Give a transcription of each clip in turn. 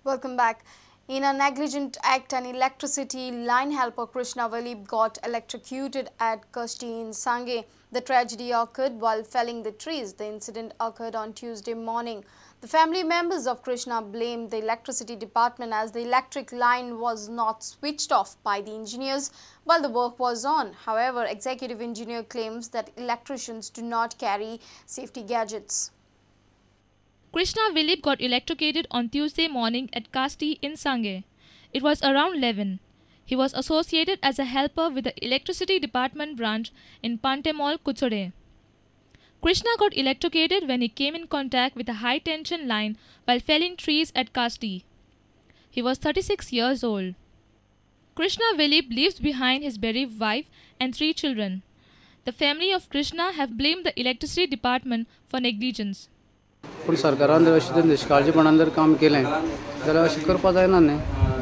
Welcome back. In a negligent act, an electricity line helper Krishna Velip got electrocuted at Kashti in Sanguem. The tragedy occurred while felling the trees. The incident occurred on Tuesday morning. The family members of Krishna blamed the electricity department as the electric line was not switched off by the engineers while the work was on. However, executive engineer claims that electricians do not carry safety gadgets. Krishna Velip got electrocuted on Tuesday morning at Kasti in Sanguem. It was around 11. He was associated as a helper with the electricity department branch in Pantemol, Kuchore. Krishna got electrocuted when he came in contact with a high tension line while felling trees at Kasti. He was 36 years old. Krishna Velip leaves behind his bereaved wife and 3 children. The family of Krishna have blamed the electricity department for negligence. पूण सरकारान जर अशें जर निश्काळजीपणान जर काम केलें जाल्यार अशें करपाक जायना न्ही.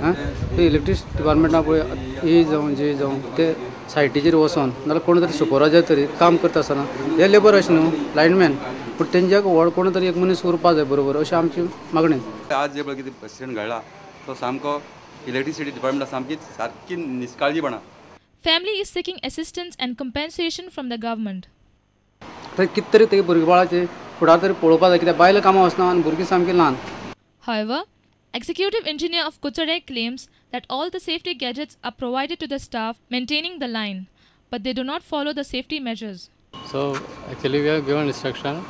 आं, ते इलेक्ट्रिसिटी डिपार्टमेंटान पळय ए जावं जे जावं ते सायटीचेर वचोन नाजाल्यार कोण तरी सुपरवायजर तरी काम करता आसतना हे लेबर अशें न्हू लायनमॅन, पूण तेंच्या व्हड कोण तरी एक मनीस उरपाक जाय बरोबर, अशें आमची मागणी. आज जे पळय कितें एक्सिडंट घडला तो सामको इलेक्ट्रिसिटी डिपार्टमेंटा सामकी सारकी निश्काळजीपणां. Family is seeking assistance and compensation from the government. थंय कितें तरी ते भुरगे बाळाचे फुडार तरी पळोवपाक जाय, कित्याक बायलां कामां वचना आनी भुरगीं सामकी ल्हान. However, executive engineer of Kuchore claims that all the safety gadgets are provided to the staff maintaining the line, but they do not follow the safety measures. So actually we have given instruction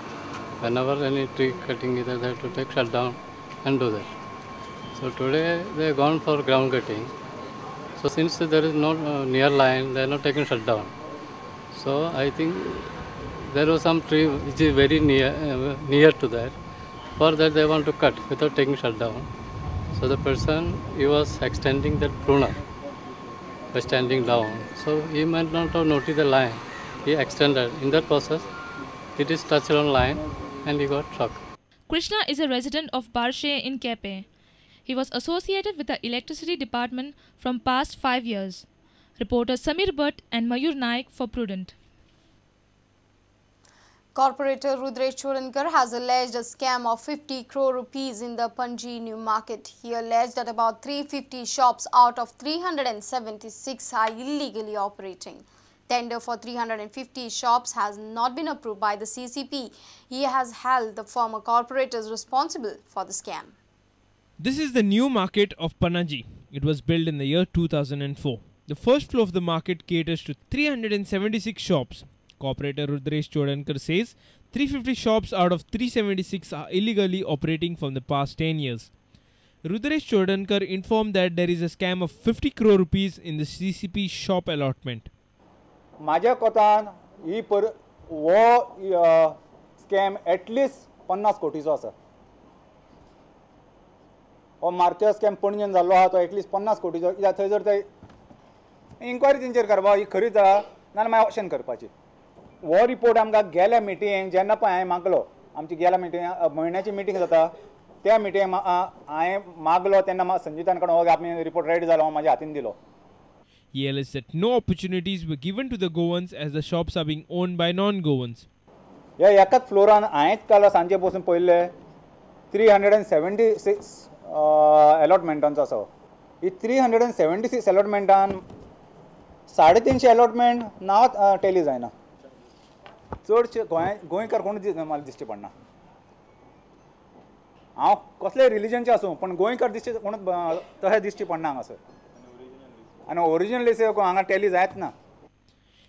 whenever any tree cutting is there, they have to take shutdown and do that. So today they have gone for ground cutting. So since there is no near line, they are not taking shutdown. So I think there was some tree which is very near to that. For that they want to cut without taking shutdown. So the person, he was extending that pruner by standing down. So he might not have noticed the line. He extended. In that process, it is touched on line and he got shocked. Krishna is a resident of Barshe in Kepe. He was associated with the electricity department from past 5 years. Reporter Samir Bhatt and Mayur Naik for Prudent. Corporator Rudresh Chodankar has alleged a scam of 50 crore rupees in the Panaji new market. He alleged that about 350 shops out of 376 are illegally operating. Tender for 350 shops has not been approved by the CCP. He has held the former corporators responsible for the scam. This is the new market of Panaji. It was built in the year 2004. The first floor of the market caters to 376 shops. Corporator Rudresh Chodankar says 350 shops out of 376 are illegally operating from the past 10 years. Rudresh Chodankar informed that there is a scam of 50 crore rupees in the CCP shop allotment. माझ्या कोतान ही पर वो scam at least 50 कोटीचो आसा. हो market scam पणजेन जाल्लो आहा तो at least 50 कोटीचो. कित्याक थंय जर ते इन्क्वायरी तेंचेर करपा ही खरी जा नाजाल्यार मागीर ऑप्शन करपाची. हो रिपोर्ट आमकां गेल्या मिटिंगेक जेन्ना पळय हांवें मागलो, आमची गेल्या मिटिंग म्हयन्याची मिटींग जाता त्या मिटिंगेक हांवें मागलो तेन्ना संजितान कडेन हो आमी रिपोर्ट रेडी जालो म्हाज्या हातीन दिलो. He alleged that no opportunities were given to the Goans as the shops are being owned by non-Goans. ह्या एकाच फ्लोरान हांवेंच काल सांजे बसून पळयल्ले 376 अलॉटमेंटांचो आसा. ही 376 अलॉटमेंटान 350 अलॉटमेंट नांवांत टॅली जायना. चडशे गोंयकार कोण म्हाका दिश्टी पडना. हांव कसले रिलीजनचे आसूं पण गोंयकार दिश्टी कोण तशें दिश्टी पडना हांगासर. आनी ओरिजिनल हांगा टॅली जायत ना.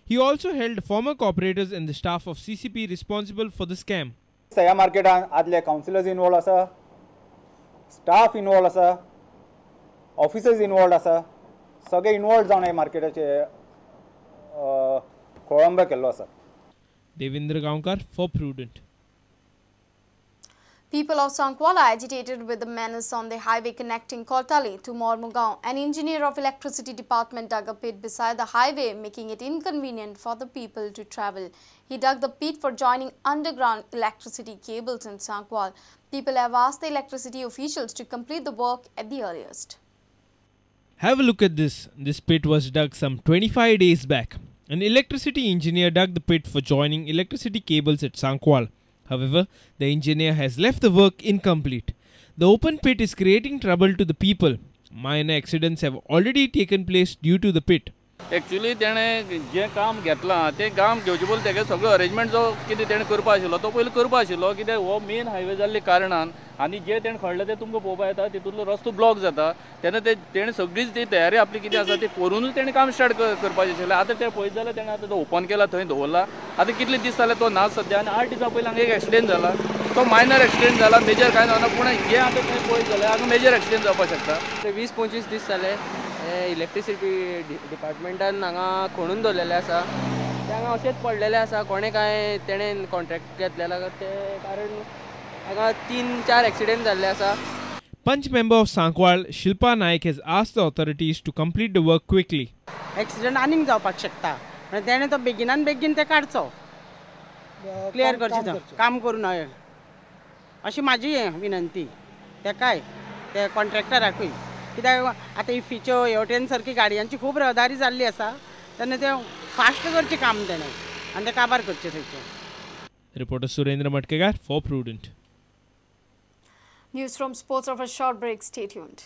He also held former corporators and the staff of CCP responsible for the scam. ह्या मार्केटान आदले कावन्सिलर्स इनवॉल्व आसा, स्टाफ इनवॉल्व आसा, ऑफिसर्स इनवॉल्व आसा, सगळे इनवॉल्व जावन हे मार्केटाचे खोळंब केल्लो आसा. Devendra Gaonkar for Prudent. People of Sancoale are agitated with the menace on the highway connecting Cortalim to Mormugao. An engineer of electricity department dug a pit beside the highway, making it inconvenient for the people to travel. He dug the pit for joining underground electricity cables in Sancoale. People have asked the electricity officials to complete the work at the earliest. Have a look at this. This pit was dug some 25 days back. An electricity engineer dug the pit for joining electricity cables at Sancoale. However, the engineer has left the work incomplete. The open pit is creating trouble to the people. Minor accidents have already taken place due to the pit. Actually तेणें जें काम घेतलां तें काम घेवचें पयलीं तेगे सगळो अरेंजमेंट जो कितें तेणें करपा आशिल्लो तो पयलीं करपा आशिल्लो. कित्याक हो मेन हायवे जाल्ल्या कारणान आनी जें तेणें खणलें तें तुमकां पळोवपा येता, तितूंतलो रस्तो ब्लॉक जाता. तेन्ना ते तेणें सगळीच ती तयारी आपली कितें आसा ती करुनूच तेणें काम स्टार्ट करपाचें आशिल्लें. आतां तें पळयत जाल्यार तेणें आतां तो ओपन केला, थंय दवरला. आतां कितले दीस जाले तो ना सद्या. आनी 8 दिसां पयलीं हांगा एक एक्सिडेंट जाला, तो मायनर एक्सिडेंट जाला, मेजर कांय जावना. पूण हें आतां थंय पळयत जाल्यार हांगा मेजर एक्सिडेंट जावपाक शकता. ते 20-25 दीस जाले इलेक्ट्रिसिटी डिपार्टमेंटान हांगा खणून दवरलेलें आसा, तें हांगा अशेंच पडलेलें आसा. कोणें कांय तेणें कॉन्ट्रॅक्ट घेतलेलें तें कारण हांगा 3-4 एक्सिडेंट जाल्ले आसा. Panch member of Sancoale Shilpa Naik has asked the authorities to complete the work quickly. Accident आनीक जावपाक शकता, तेणें तो बेगिनान बेगीन तें काडचो, क्लियर करचें, काम करून अशी म्हाजी विनंती तेकाय ते कॉन्ट्रॅक्टराकूय. कित्याक आतां इफ्फीच्यो हेवटेन सारकी गाडयांची खूब रहदारी जाल्ली आसा, तेन्ना तें फास्ट करचें काम तेणें आनी तें काबार करचें थंयचें. Reporter Surendra Matkekar for Prudent. News from sports of a short break. Stay tuned.